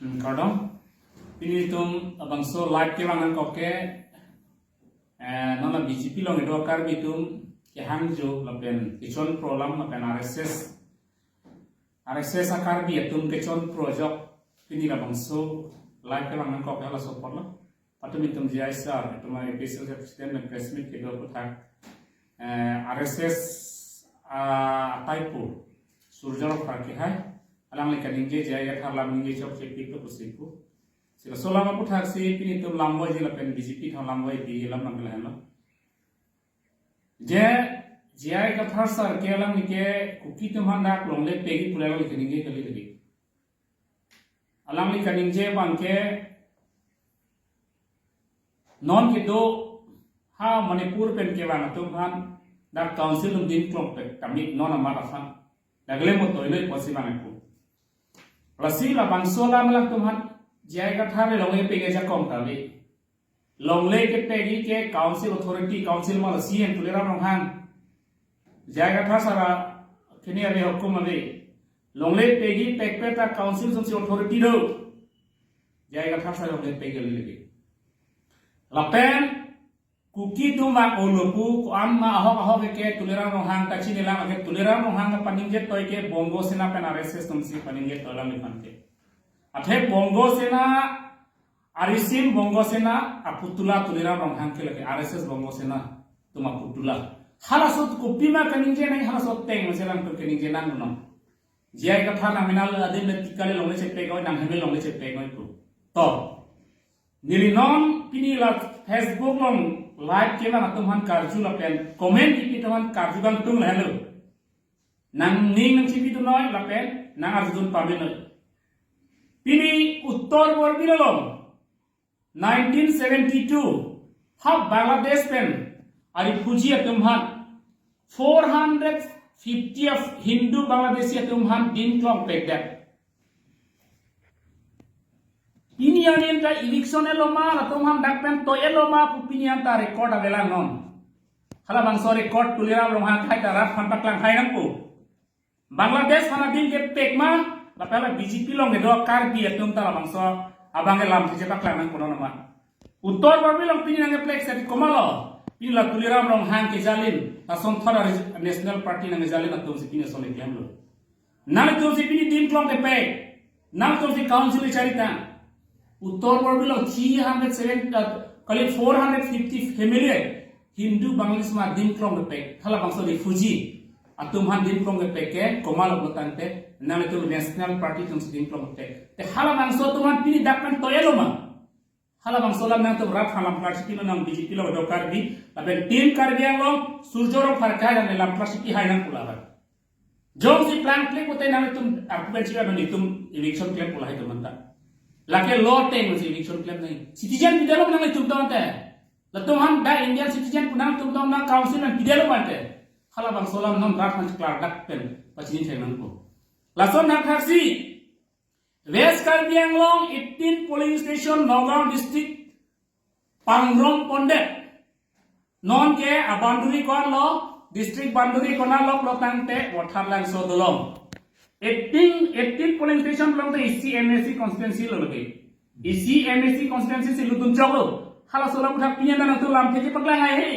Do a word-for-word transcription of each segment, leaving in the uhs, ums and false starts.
Hmm, kardom. Pini itum labangso live kevang nangkok ke, eh, non la B J P along kedo Karbi atum kehangjo lapen kechonpro alam lapen R S S, R S S a-Karbi atum kechonpro ajok pini labangso live kevang nangkok ke halaso apotlo. Latum itum J I sir, itum A P H L C president pen press meet kedo aphuthak, eh, R S S, ah, ataipo Surjya Rongphar kehai, alangli kaningje J I Kathar alam ningje chokche pik to pusi pu. Si laso alam aphuthaksi pini itum lamvoiji lapen B J P atum lamvoiji alam nangkelehenlo. Je J I Kathar sir ke alangli ke Kuki atum aphan dak longle pegi pu alangli kaningje kali lagi. Alangli kaningje abang ke non kedo ha Manipur pen kevang atum aphan dak council atum dim klong pek kami non amat aphan. Dak le mo toilo iposi abang aku. Lasi labangso alam alangtum aphan J I Kathar le longle pegi ajakong kali. Longle kepegi ke council authority, council ma la C E M Tuliram Ronghang. J I Kathar sir akini ave, hukum ave. Longle pegi pekpe ta council asonsi authority do. J I Kathar sir longle pegi lagi. Lapen Kuki atum vang olo pu ko-an ma ahok ahok ke Tuliram Ronghang ta chinelang ke Tuliram Ronghang kapaningje toi ke Bongo Sena pen R S S atumsi paningje toi alangliphan ke. Athe Bongo Sena arisim Bongo Sena aputula Tuliram Ronghang ke lake R S S Bongo Sena atum aputula. Halaso kopima kaningje nang halaso ateng masi alangtum kaningje nang no. J I Kathar nang menal adim le tikale longle chepegoi nang heme longle chepegoi pu. To. Neli non pini la Facebook along live kevang atum aphan karju lapen comment kipi atum aphan karju kangtung lahenlo. Nangning nangchipi dunnoi lapen nang arjudun pamenoi. Pini Uttar Borbil along nineteen seventy-two ha Bangladesh pen a-refugee atum aphan four hundred fifty of Hindu Bangladeshi atum aphan dim klong pekdet. Pini anin ta eviction-etlo ma, latum aphan dak pen toi-etlo ma pu pini an ta record avelang non. Halabangso record Tuliram Ronghang kehai ta rat aphan paklanghai nangpo. Bangladesh aphan adim kepek ma, lapen la B J P along kedo Karbi atum ta labangso abang ke lamthe chepaklang nangpo non ma. Uttar Borbil along pini nangkeplek seti komatlo. Pini la Tuliram Ronghang kejalin, la Sonthor Ari National Party nangkejalin atumsi pini ason keklemlo. Nangtumsi pini dim klong kepek. Nangtumsi council charita. Uttar Borbil along three hundred seven, uh, kali four hundred fifty family Hindu Bangladesh ma dim klong kepek. Halabangso refugee atum aphan dim klong kepek ke komatlo pulotangte nangtum National Party atumsi dim klong kepek. Te halabangso atum aphan pini dak pen toi-etlo ma. Halabangso alam nangtum rat aphan lamklar chipi nang, B J P along kedo Karbi, lapen Team Karbi Anglong, Surjya Rongphar kehai nang lamklar chipi hai nang pu la. Jongsi plangple pute nangtum arpu pen chipi nangtum eviction klem pu lahai atum anta. Lake law atengsi eviction klem nang. Citizen pidet-lo nangtum tangte. Latum aphan dak Indian citizen pu nangtum tang nang council nang pidet-lo ante. Halabangso alam non rat aphan klardak pen pachini thek nangpo. Lason nangthaksi West Karbi Anglong eighteen polling station Nagaon district pangrong pondet. Non ke a-boundary ko-anlo, district boundary konatlo pulotangte Watharlangso dolong. Eighteen, eighteen polling station along te isi M A C constituency lo lake. Isi M A C constituency si lutun choklo. Halaso alam aputhak pini an ta nangtum lamthe chepaklang hai he.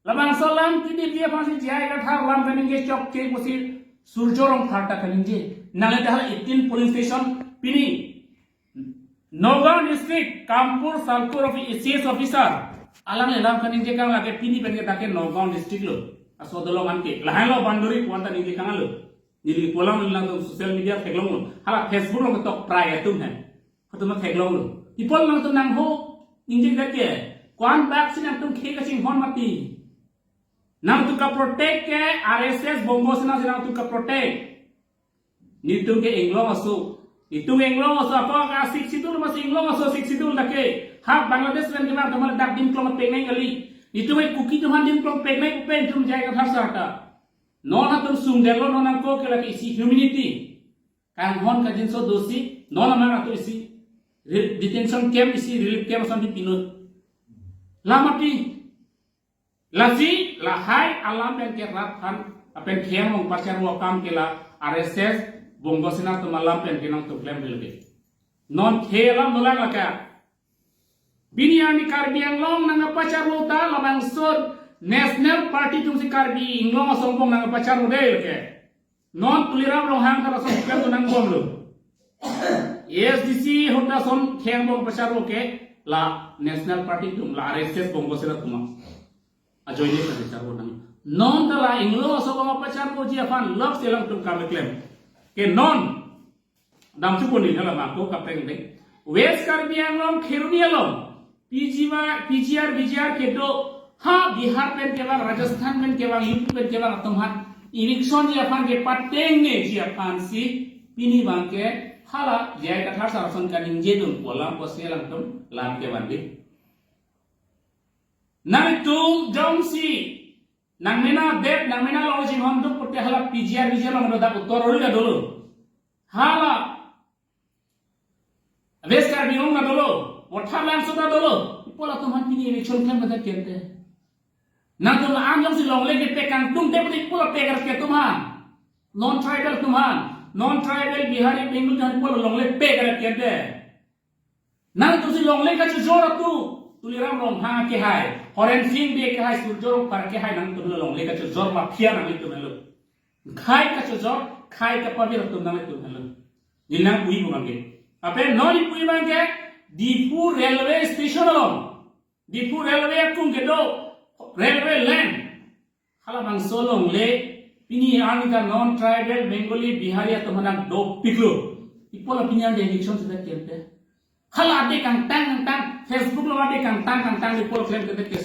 Labangso alam kidip dia aphansi J I Kathar alam kaningje chokche pusi Surjya Rongphar ta kaningje. Nangli ta hala eighteen polling station pini Nagaon district Kampur circle of A C S officer alangli alam kaningje kang lake pini pen ke dak ke Nagaon district lo. Aso dolong an ke. Lahai lo boundary ko-an ta ningje kang lo. Neli pu alam nangtum social media theklonglo. Hala Facebook along ketok prai atum he. Atum theklonglo. Pu alam nangtum nangho ningje dak ke. Ko-an bak si nangtum khei kachinghon mati. Nangtum kaprotect ke R S S Bongo Sena si nangtum kaprotect. Netum ke inglong aso. Netum inglong aso ako ka Sixth Schedule masi inglong aso Sixth Schedule dak ke. Ha Bangladesh pen kemar teman dak dim klong peng nang kali. Netum ke Kuki atum aphan dim klong peng nang pen tum J I Kathar sir ta. Non atum sungdetlo non angko ke lake isi humanity. Kanghon kajinso dosi, non amang atum isi re-, detention camp isi relief camp ason di pinot. Lam mati. Lasi lahai alam pen ke rat aphan, apen kheng long pasar wakam ke la R S S Bongo Sena atum alam pen ke nangtum klem lebe. Non khei alam dolang lake. Pini arni Karbi Anglong nangkapacharlo ta labangso National Party atumsi Karbi Anglong aso angbong nangkapacharlo de lake. Non Tuliram Ronghang ta lason klem nangbomlo. A S D C ahut ta lason khei angbong pacharlo ke la National Party atum, la R S S bongko sera atum ajoine pacharlo nang. Non ta la Anglong aso angbong pacharloji aphan lok selang atum kam keklem. Ke non damchupon ni hala mako kapreng dei. West Karbi Anglong Kheroni along P G Y, P G R, V G R kedo, ha Bihar pen kevang, Rajasthan pen kevang, U P pen kevang atum aphan evictionji aphan kepatengneji aphansi pini abangke hala J I Kathar sar ason kaningjedun pu alam pusi alangtum lam kevan dei. Nangtum jongsi nangmena det, nangmena long chinghon duk pute hala P G R, V G R along do dak utor ori la dolo. Hala West Karbi Anglong la dolo, Vothatlangso ta dolo. Ipo la atum aphan pini eviction klemkledet kente. Nangtum la-an jongsi longle kepe kangtung te pute ipo la pek rat ke atum aphan. Non tribal atum aphan, non tribal Bihari, Bengali atum aphan ipo la longle pek rat kente. Nangtumsi longle kachojor atum, Tuliram Ronghang akehai, Horen Sing Bey akehai, Surjya Rongphar akehai, nangtum longle kachojor mafia nanglitum helo. Khei kachojor, khei kapavir atum nanglitum helo. Neli nangpui pu abangke. Lapen non neli pui abangke, Diphu railway station along, Diphu railway akung kedo, railway line, halabangso longle, pini arni ta non tribal Bengali, Bihari atum aphan dopiklo. Ipo la pini an eviction sedet kente. Hala ade kangtang kangtang, Facebook along ade kangtang kangtang ipo la klemkledet ke.